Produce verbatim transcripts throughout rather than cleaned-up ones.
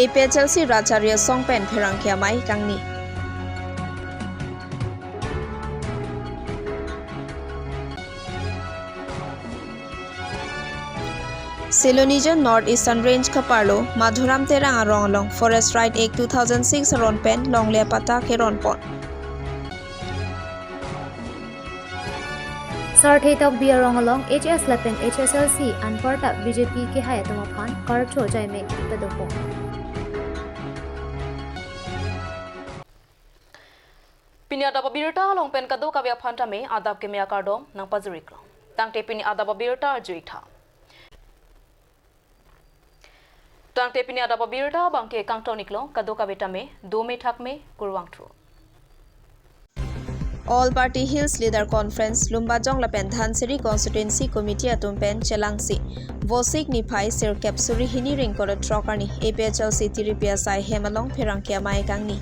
APHLC Rat Chari Asong pen pherangke amei kangni. Silonijan North Eastern Range kaparlo Madhuram Terang arong along Forest Right Act two thousand six aron pen longle apatta keron pon. Sarthe Tokbi arong along HS lapen HSLC anparta BJP kehai atum aphan karcho jaime padopon. Pini adap abirta along pen kadokave aphan tame adap keme akardom nangpajiriklo. Tangte pini adap abirta arju-ik tha. Tangte pini adap abirta abangke kangton-iklo, kadokave tame dome thakme, kurvangthu. All Party Hills Leader Conference Lumbajong lapen Dhansiri Constituency Committee atum pen chelangsi Vosik niphai sirkep suri hini ring koro throk arni APHLC Tiripi asai hem along pherangke amei kangni.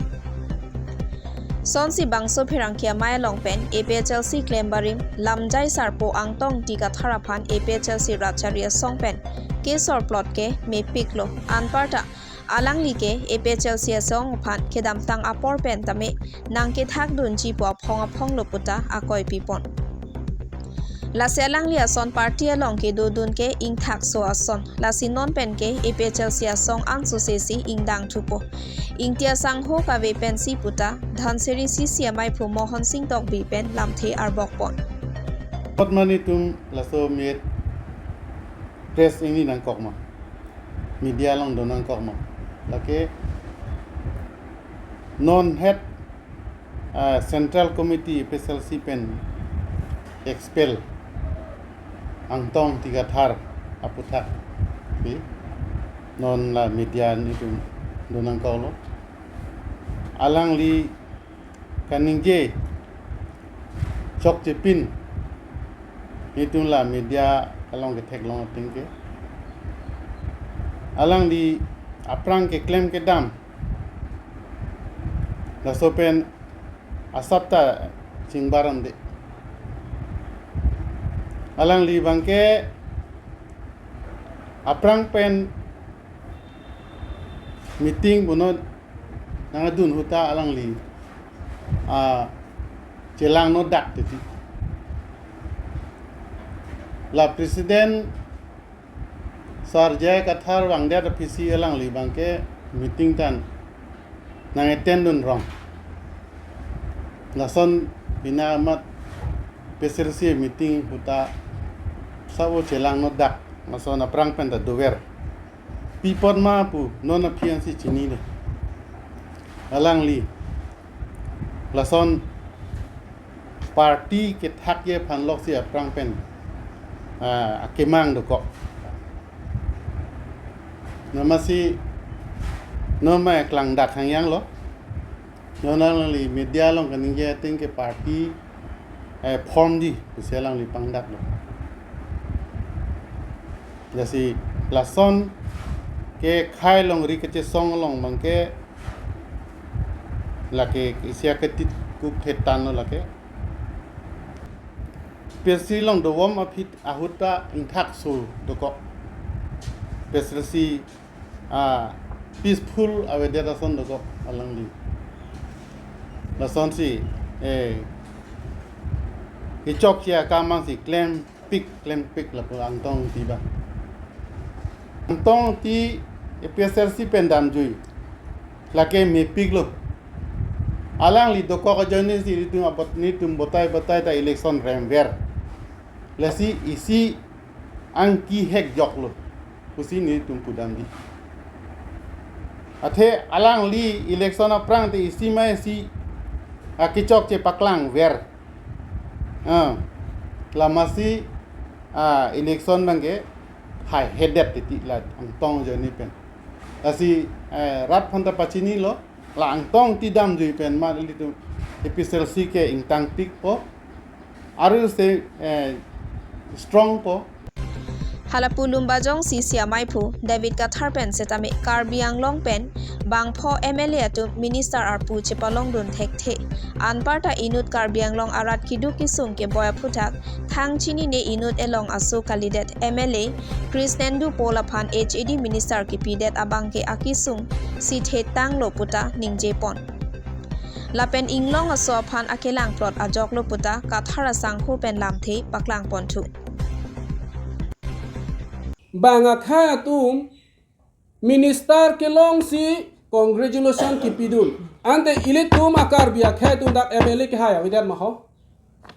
Sonsi bangso pherangke amei along pen APHLC klembarim lamjai sarpo Angtong Ingti Kathar aphan APHLC Rat Chari Asong pen kesor plot ke mepiklo, anparta alangli ke APHLC asong aphan kedamtang apor pen tame nangkethakdunji pu aphong aphonglo puta akoi pipon. Lasi alangli ason party along kedodun ke ingthakso ason. Lasi non pen ke APHLC asong ansose si ingdang thupo. Ingti asangho kave pensi puta Dhansiri C C amei phu Mohon Sing Tokbi pen lamthe arbok pon. Potmani tum laso met press ingni nangkok ma, media along do nangkok ma. Lake non het, ah, Central Committee APHLC pen expel Angtong Ingti Kathar aputhak si non la media nitum do nangkoklo. Alangli kaningje chokche pin nitum la media along ketheklong ateng ke alangli aphrang keklem kedam laso pen asap ta chingbar amde. Alangli abangke aphrang pen meeting punon nangadun ahut ta alangli, ah, chelangno dak titi. La President Sir J I Kathar vangdet aphisi alangli abangke meeting ta nang-attend dun rong. Lason bina amat APHLC meeting ahut ta sabo chelangno dak, lason aphrang pen ta dover. Pi apot ma pu non aphi ansi chinine. Alangli lason party kethakji aphan loksi aphrang pen, ah, akemang dokok. Namasi non ma klang dak hangyang lo. Non alangli media along kaningje ateng ke party, eh, formji pusi alangli pangdaklo. Lasi lason kekhai longri kachesong along abangke lake isi aketit kuk thetan lo lake. APHLC along dobom aphi ahut ta ingthakso dokok. APHLC, ah, peaceful avedet ason dokok alangli. Lasonsi, eh, kechokche akam abangsi klempik, klempik lapu Angtong Ingti abang. Angtong Ingti APHLC pen damjui. Lake mepiklo. Alangli dokok ajoine si nitum abot, nitum batai batai ta election remver. Lasi isi angki hek joklo pusi nitum pudamji. Athe alangli election aphrang te isi ma isi akechokche paklangver. Ah, lamasi, ah, election abangke haihedet titi la Angtong ajoine pen. Lasi, eh, rat aphan ta pachinilo, la Angtong Ingti damjui pen ma ilitum APHLC ke ingtangpikpo. Arul se, eh, strongpo. Halapu Lumbajong C C amei phu David Kathar pen setame Karbi Anglong pen bangpho M L A atum minister arpu chepalongdun thekthe. Anparta inut Karbi Anglong arat keduk kesung keboi aphuthak thang chinine inut elong aso kalidet M L A Krishnendu Paul aphan H A D minister kepidet abangke akesung si thetanglo puta ningjepon. Lapen inglong aso aphan akelang plot ajoklo puta Kathar asangho pen lamthe paklangponthu. Bang akhei atum minister kelongsi congratulation kepidun. Ante ilitum a-Karbi akhei atum dak M L A kehai avedet ma ho?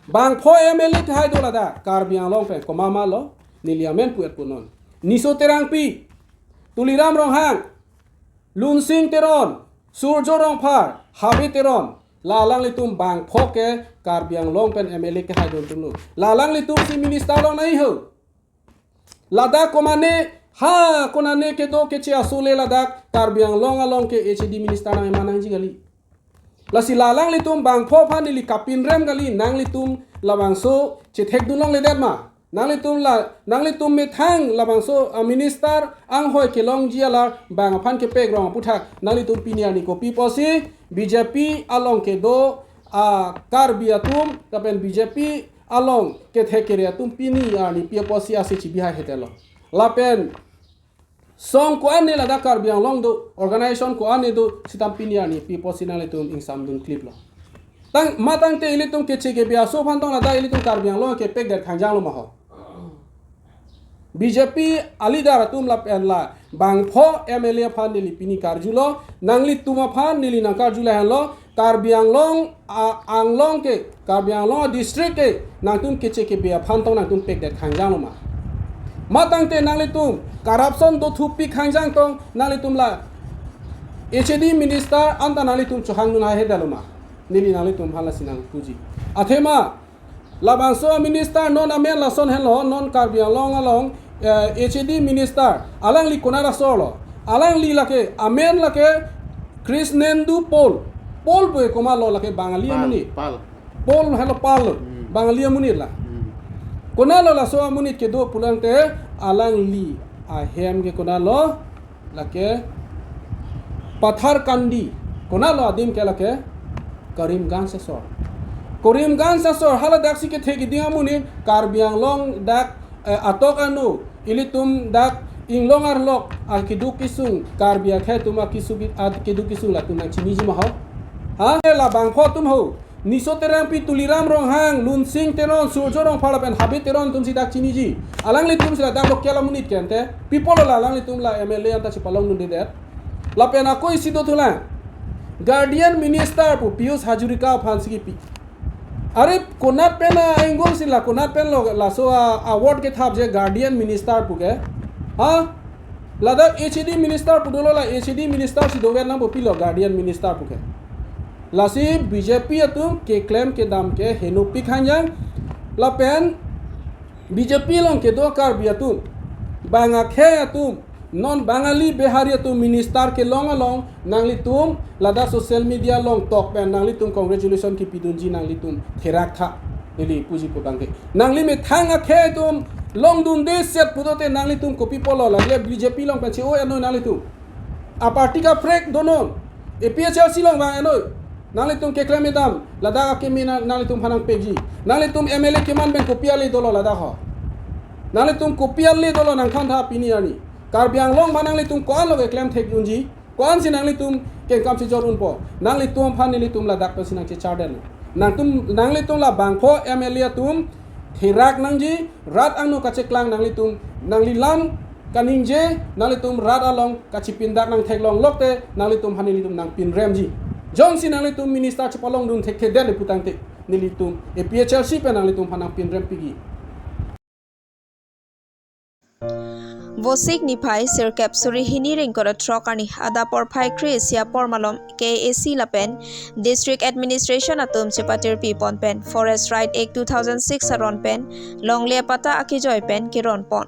Bangpho M L A kehai do ladak Karbi Anglong pen, komat ma lo, neli amen pu-et punon. Niso Terangpi, Tuliram Ronghang, Lunsing Teron, Surjo Rongphar, Habe Teron, la alanglitum bangpho ke Karbi Anglong pen M L A kehai dun atumlo. La alanglitum si minister longnangji ho. Ladak komane, ha, konane kedo keche aso le ladak Karbi Anglong along ke H A D minister nangkeman nangji kali. Lasi la alanglitum bangpho aphan neli kapinrem kali, nanglitum labangso chethekdun longledet ma? Nanglitum la, nanglitum methang labangso a-minister anghoi kelongji alar bang aphan kepek rong aphuthak nanglitum pini arni kopi pusi B J P along kedo a-Karbi atum lapen B J P along kethek kere atum pini arni pi pusi ase chibihai hetelo. Lapen song ko-an ne ladak Karbi Anglong do, organization ko-an ne do, sitame pini arni pi pusi nanglitum ingsamdun kliplo. Tang, matangte ilitum keche kebe aso aphan tong ladak ilitum Karbi Anglong kepekdet khangjanglo ma ho? B J P a-leader atum lapen la bangpho M L A aphan neli pini karjulo, nanglitum aphan neli nangkarju lahenlo, Karbi Anglong, a, Anglong ke, Karbi Anglong district ke nangtum keche kebe aphan tong nangtum pekdet khangjanglo ma? Matangte nanglitum corruption dothupik khangjang tong nanglitum la H A D minister anta nanglitum chohangdun hai hetelo ma? Neli nanglitum aphan lasi nangpuji. Athema labangso a-minister non amen lason henlo, non Karbi Anglong along, eh, H A D minister, alangli konat asorlo? Alangli lake, amen lake Krishnendu Paul. Paul pu ke komatlo, lake Bangali Pal, amonit. Pal. Paul helo Pal, Hmm. Bangali amonit la. Hmm. Konatlo laso amonit kedo pulangte alangli ahem ke konatlo? Lake Patharkandi. Konatlo adim ke lake? Karimganj asor. Karimganj asor, hala daksi kethek keding amonit, Karbi Anglong dak, eh, atok anu, ilitum dak inglong arlok akeduk kesung, Karbi akhei atum akesung, akeduk kesung latum nangchiniji ma ho? Ha? La bangpho atum ho. Niso Terangpi, Tuliram Ronghang, Lunsing Teron, Surjo Rongphar lapen Habe Teron atum si dak chiniji. Alanglitum si ladak local amonit ke ante. Pi pulo la alanglitum la M L A anta chepalongdundedet? Lapen ako isi dothulang. Guardian Minister pu Pijush Hazarika aphan si kipi. Are konat pen a-angle si la konat penlo laso a-award kethapji Guardian Minister pu ke? Ha? Ladak H A D minister pu dolo, la H A D minister si dover nangpo, pilo Guardian Minister pu ke? Lasi B J P atum keklem kedam ke henopik khangjang. Lapen B J P along kedo Karbi atum, bang akhei atum, non Bangali Bihari atum minister kelong along nanglitum ladak social media along tok pen nanglitum congratulation kipidunji, nanglitum therak tha. Neli puji pu abangke, nangli methang akhei atum longdunde set pulote nanglitum kopi pulo, lale B J P along pen che-o-et noi nanglitum. A-party kaprek donon. A P H L C along vang-et noi. Nanglitum keklem kedam, ladak akeme na-, nanglitum aphan nangpekji. Nanglitum M L A keman pen kopi ale dolo ladak ho? Nanglitum kopi ale dolo nangthan tha pini arni? Karbi Anglong ma nanglitum ko-anlo keklem thekdunji? Ko-ansi nanglitum kengkam si jor unpo? Nanglitum aphan nelitum ladak pensi nangchecharden. Nangtum, nanglitum la bangpho M L A atum therak nangji, rat angno kacheklang nanglitum, nangli lam kaningje, nanglitum rat along kachipindak nangtheklong lokte, nanglitum aphan nelitum nangpinremji. Jongsi nanglitum minister chepalongdun thekthedet le putangte, nelitum A P H L C pen nanglitum aphan nangpinrempikji. Vosik niphai sirkep suri hini ring koro throk arni adap porphai kre-isi apor malom K A A C lapen District Administration atum chepatirpi pon pen Forest Right Act two thousand six aron pen longle apatta akejoi pen keron pon.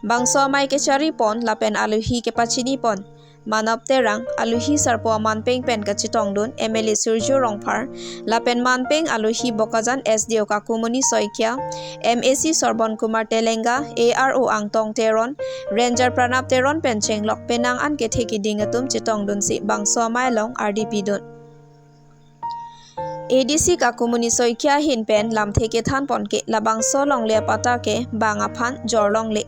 Bangso amei kechari pon lapen alohi kepachini pon Manop Terang, aluhi sarpo amanpeng pen kachetongdun M L A Surjya Rongphar, lapen manpeng aluhi Bokajan S D O Kakumuni Saikia, M A C Sorbon Kumar Telenga, A R O Angtong Teron, Ranger Pranab Teron pen chenglok penang an kethe kiding atum chetongdunsi bangso amei along ardi pidun. A D C Kakumuni Saikia ahin pen lamthe kethan pon ke labangso longle apatta ke bang aphan jor longle.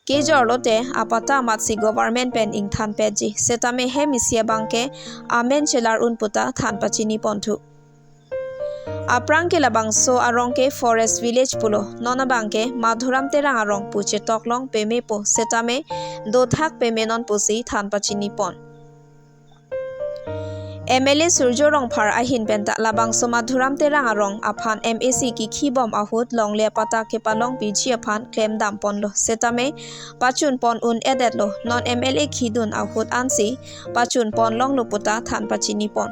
Kejor lote apatta amatsi government pen ingthan petji. Setame hem isi abang ke amen chelar un puta than pachini ponthu. Aphrang ke labangso arong ke Forest Village pulo. Non abang ke Madhuram Terang arong pu chetok long peme po. Setame dothak peme non pusi than pachini pon. M L A Surjya Rongphar ahin penta labangso Madhuram Terang arong aphan M A C kikhi bom ahut longle apatta kepalong piji aphan klem dam ponlo. Setame pachun pon un-edetlo. Non M L A khidun ahut ansi pachun pon longlo puta than pachini pon.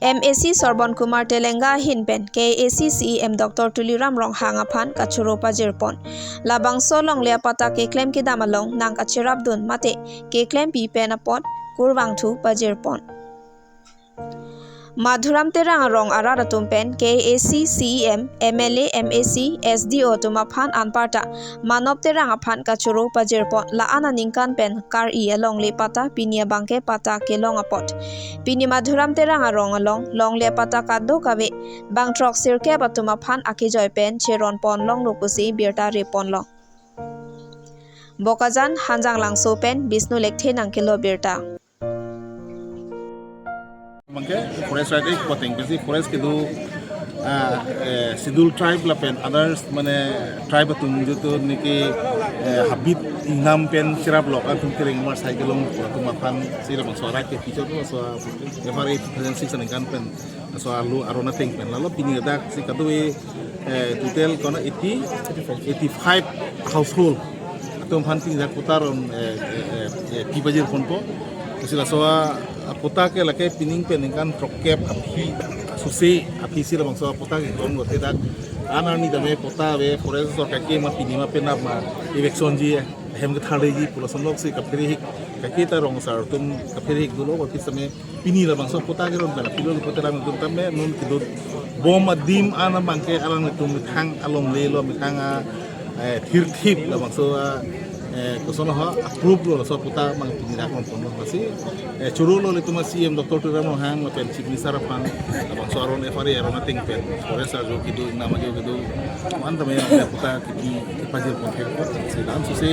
M A C Sorbon Kumar Telenga ahin pen K A A C C E M Doctor Tuliram Ronghang aphan kachoro pajir pon. Labangso longle apatta keklem kedam along nang kacherapdun mate keklempi pen apot kurvangthu pajir pon. Madhuram Terang arong arat atum pen K A A C C E M, M L A, M A C, S D O atum aphan anparta Manop Terang aphan kachoro pajir pon. La-an aningkan pen kar-i alongle patta pini abang ke patta kelong apot. Pini Madhuram Terang arong along longle apatta kadokave bang throk sirkep atum aphan akejoi pen cheron pon longlo pusi birta re pon long. Bokajan, Hanjang Langso pen Bishnu Lekthe nangkelo birta. Mangke Forest Right Act poteng bisi forest kedo, ah, eh, Schedule Tribe lapen others mane tribe atum joto niki, eh, habit ingnam pen cherap lok atum kereng mar sai kelong atum aphan si labangso right ke pichot lo so F R A two thousand six aningkan pen so arlo aron ateng pen lalo pini dak si kadokave, eh, total kona eighty, eighty-five household atum aphan pini dak patta aron, eh, eh, eh, eh, pi pajir ponpo. Kasi laso apatta ke lake pining pen ningkan throkkep aphi suse aphi si labangso apatta ke kong lote dak an arni tame patta ave forest sorkar ke ma pini ma penap ma eviction ji hem ke thar ji pulo sonlok si kaphere hik kake ta rong asar atum kaphere hik dolo aphi same pini labangso patta keron pen apilo lo patta lam atum tame non kedo bom adim an abang ke alanglitum methang alongle lo methang a, eh, thirthip labangso a, eh, koson ho approve lo laso patta abang pini dak longpon lo si, eh, choro lo ilitum a C E M Doctor Tuliram Ronghang lapen Chief Minister aphan labangso aron F R A aron ateng pen forest arjo kedo ingnam arjo kedo man tame patta kipi kipajir pon thek si dan suse,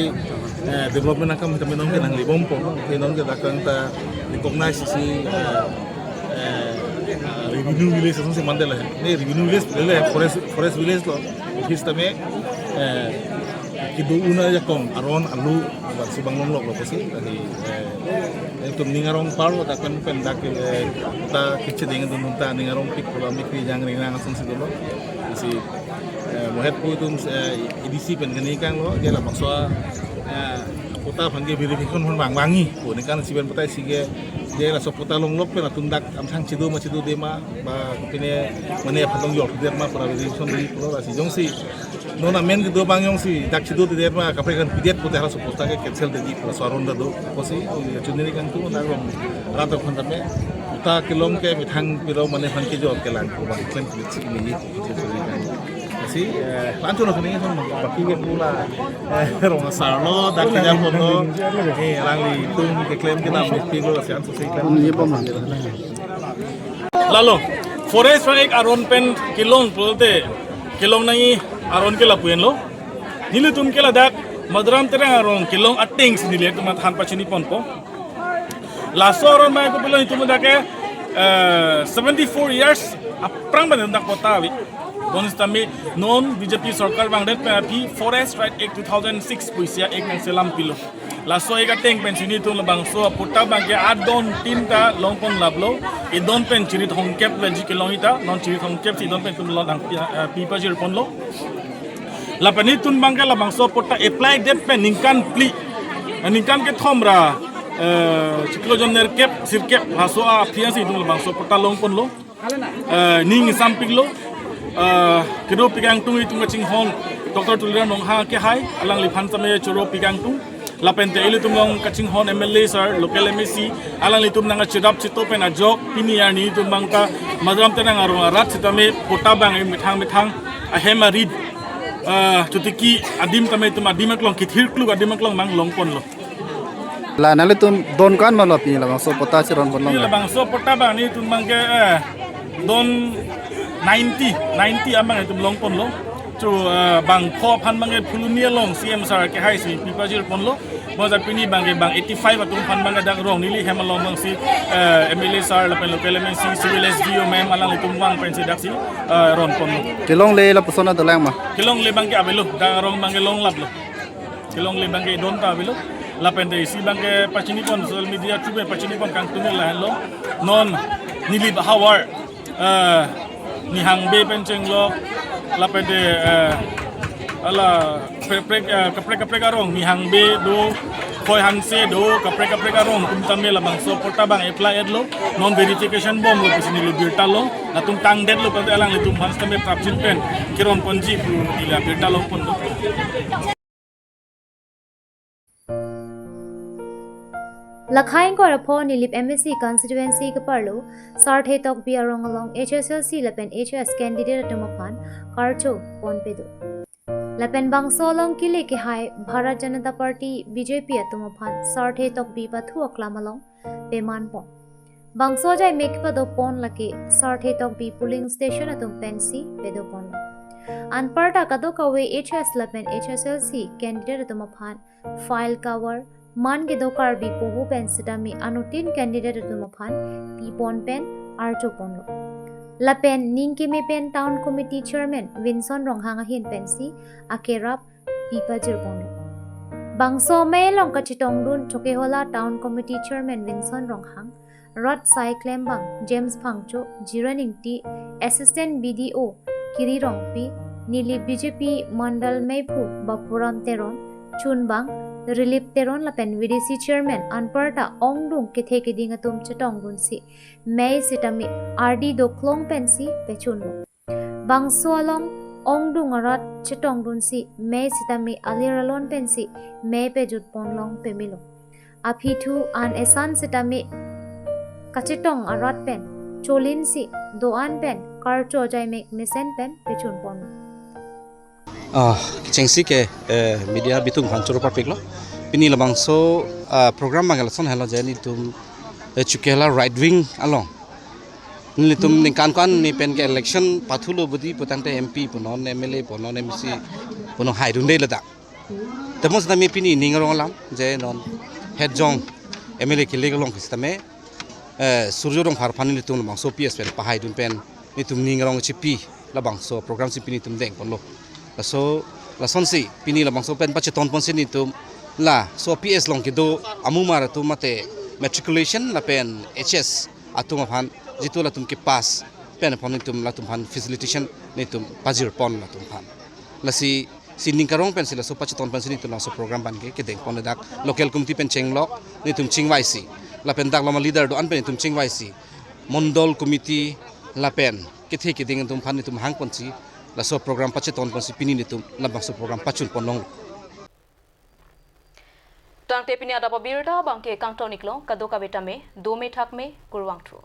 eh, development akam tame non ke nanglebom po ke non ke dak kang ta recognize si, eh, eh, revenue village asonsi mandela ne revenue village lele forest forest village lo office tame, eh, kedo un ajakong aron alu bang si bang longlok lo pusi tadi, eh, ilitum ning arong parlo dak pen pen dak, eh, ta kechedeng dun ta ning arong pik pulo mikri jang ringrang asonsi dolo si, eh, mohet pu itum, eh, A D C pen kani kanglo je labangso, eh, patta aphan ke verification hon bang bangi pu ningkan si pen patta si ke je laso patta longlok pen atum dak amthang chedo ma chedo de ma ba pine mane aphan long jor det ma pura verification di pulo lasi jongsi non amen kedo bang jongsi dak chedo det ma kaprek kan pidet pute halaso patta ke cancel detji pulo so aron ta do pusi chuniri kangtung na rong rat aphan tame patta kelong ke methang pilo mane aphan kejor kelang ko bang klem pidet si kini. Kasi, eh, lanjut lo kini son baki ke pula, eh, rong asar lo dak kejar pon lo. Eh, alanglitum keklem kedam lo pilo si ansose klem. Lalo, Forest Right Act aron pen kelong pulote kelong nangji aron ke lapu-an lo. Nelitum ke ladak Madhuram Terang arong kelong ateng si nelitum aphan pachini ponpo. Laso aron mai kopilo itum dak ke, eh, seventy four years aphrang pen dak patta ave. Bonsitame non B J P sorkar vangdet pen aphi Forest Right Act two thousand six pusi a-act nangselam pilo. Laso act ateng pensi nelitum labangso apatta abang ke adon tin ta longpon laplo. Edon pen chiri thomkep le ji kelong ita, non chiri thomkep si edon pen itum lo nang pi, eh, pi pajir ponlo. Lapen nelitum abang ke labangso patta apply det pen ningkan phli, eh, ningkan kethom ra, eh, chiklo jon nerkep sirkep laso aphi ansi itum labangso patta longponlo. Eh, ning sampiklo, eh, kedo pi kangtung itum kachinghon Doctor Tuliram Ronghang ke hai, alangliphan tame choro pi kangtung. Lapen te ilitum along kachinghon M L A sir, local M A C, alanglitum nangkachedap cheto pen ajok, pini arni ilitum abang ta Madurai Teron arong arat sitame patta abang methang methang ahem arit, ah, chotiki adim tame itum adim aklong kethir kluk adim aklong abang longponlo. La nanglitum don ko-an ma lo pini labangso patta cheron pon long? Pini labangso patta abang nelitum abang ke, eh, don ninety, ninety abang itum longponlo. Cho, eh, bangpho aphan abang ke Phuloni along C M sir kehai si pipajirponlo. Mo ja pini abang ke bang eighty-five atum aphan abang ke dak rong neli hem along abang si, eh, M L A sir lapen local M A C, civil S D O ma'am alanglitum vang pensi dak si, eh, ronponlo. Kelongle lapuson adolang ma? Kelongle abang ke avelo, dak rong abang ke longlaplo. Kelongle abang ke don ta avelo. Lapen te isi abang ke pachinipon social media through pen pachinipon kangtung lahenlo. Non Nilip ahavar, eh, Nihang Bey pen chenglok. Lapen te, eh, hala kaprek kaprek, eh, kaprek kaprek arong Nihang Bey do, Khoi Hanse do, kaprek kaprek arong atum tame labangso patta abang apply etlo. Non verification bomlo pusi neli birta long. Latum tangdetlo pen te alanglitum aphan sitame prapjin pen keronponji pu neli birta longponlo. Lakhai ingkoi ra pho Nilip M A C constituency keparlo Sarthe Tokbi arong along H S L C lapen H S candidate atum aphan karcho ponpe do. Lapen bangso along kile kehai Bharat Janata Party B J P atum aphan Sarthe Tokbi pathu aklam along pemanpon. Bangso ajai mek padopon lake Sarthe Tokbi polling station atum pensi padopon. Anparta kadokave H S lapen H S L C candidate atum aphan file cover, man kedo Karbi poho pen sitame anuttin candidate atum aphan pipon pen archoponlo. Lapen ning keme pen Town Committee Chairman Vinson Ronghang ahin pensi akerap pipajirponlo. Bangso amei along kachetongdun Chokihola Town Committee Chairman Vinson Ronghang, rat asai klembang James Phangcho, Jiran Ingti, Assistant B D O Kiri Rongpi, Nilip B J P Mandal Meiphu Bapuram Teron, chunbang Rilip Teron lapen V D C Chairman anparta ongdung kethe keding atum chetongdunsi mei sitame ardi doklong pensi pechunlo. Bangso along ongdung arat chetongdunsi mei sitame alir alon pensi mei pejutpon long pemelo. Aphi thu an esan sitame kachetong arat pen cholinsi do-an pen karcho ajai mek mesen pen pechunponlo. Ah, kechengsi ke, eh, media bitung aphan choro parpiklo. Pini labangso, ah, program abang lason helo je nelitum, eh, Chokihola right wing along. Nelitum ningkan ko-an ni pen ke election pathulo budi putangte M P punon, M L A punon, M C punon haidunde ladak. Temo sitame pini ning arong alam je non Hetjong M L A kele along sitame, eh, Surjo Rongphar aphan nelitum labangso P S pen pahaidun pen nelitum ning arong chipi labangso program si pini nelitum dengponlo. Laso, lasonsi pini labangso pen pachetonponsi nelitum laso P S along kedo amumar atum mate matriculation lapen H S atum aphan jitu latum kepass pen aphan nelitum latum aphan facilitation nelitum pajirpon latum aphan. Lasi si ning karong pensi laso pacheton pensi nelitum laso program abang ke kedengpon dak local committee pen chenglok nelitum chingvaisi lapen dak lama leader do-an pen nelitum chingvaisi mondol committee lapen kethe keding atum aphan nelitum hangponsi laso program pachetonponsi pini nelitum labangso program pachunpon long. Tangte pini adap abirta abang ke kangton-iklo, kadokave tame dome thakme, kurvangthu.